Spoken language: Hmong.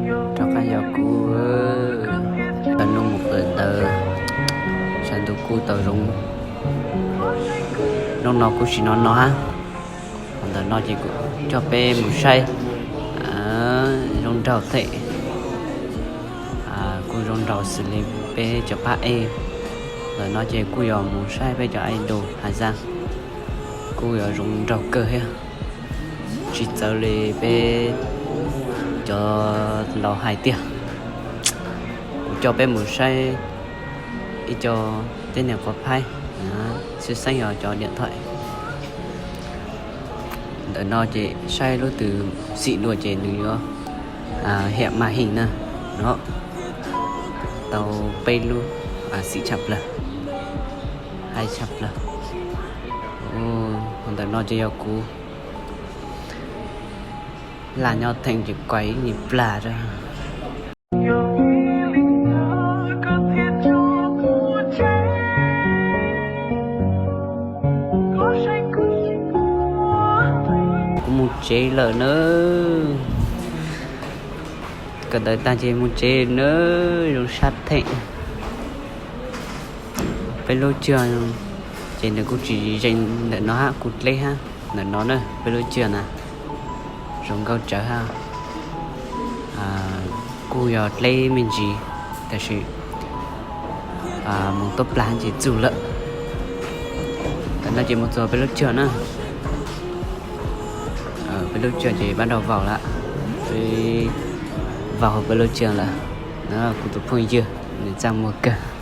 Rov qab yog kuv, tau nub mus qw ntawd, sab ntuj kuj tau zoo. Hnub no kuj tsis no no hab. Ntawm no ces kuv coj peb mus saib zoo nraug thiab, kuj zoo nraug xws li peb cov phab ej. Ntawm no ces kuj yog mus saib peb cov idol Has Zaaj, kuj yog zoo nraug kawg thiab. Tsis txawv li peb cov laus hais tiag. Kuv coj peb mus saib ib co tib neeg quav phaib, xwb xeeb yog cov diam thawj. Ntawm no ces saib lub twg xim dua ces nws yuav hiam maj him na. No tau peb lub, xim tshaj plawg, haib tshaj plawg. Ntawm no ces yog kuv laj nyob theem ces kuav ib nyuag plag rau. Kuv mus tsev lawm nawb. Kawm ntawv tag ces mus tsev nawb, zoo sab theem. Peb lub tsag ces nws kuj tsis zeem ntawm no hab, kuj dleb hab. Ntawm no na peb lub tsag na, zoo nkauj tsawv hab. Kuj yog dleb me ntsis, tab sis mus tuaj plag ces txug lawm. Tam no ces mus txog peb lub tsag na. Peb lub tsag ces pab rau vaus lawm, peb vaus hauv peb lub tsag lawm. Kuv tus phooj ywg nws txaj muag kawg.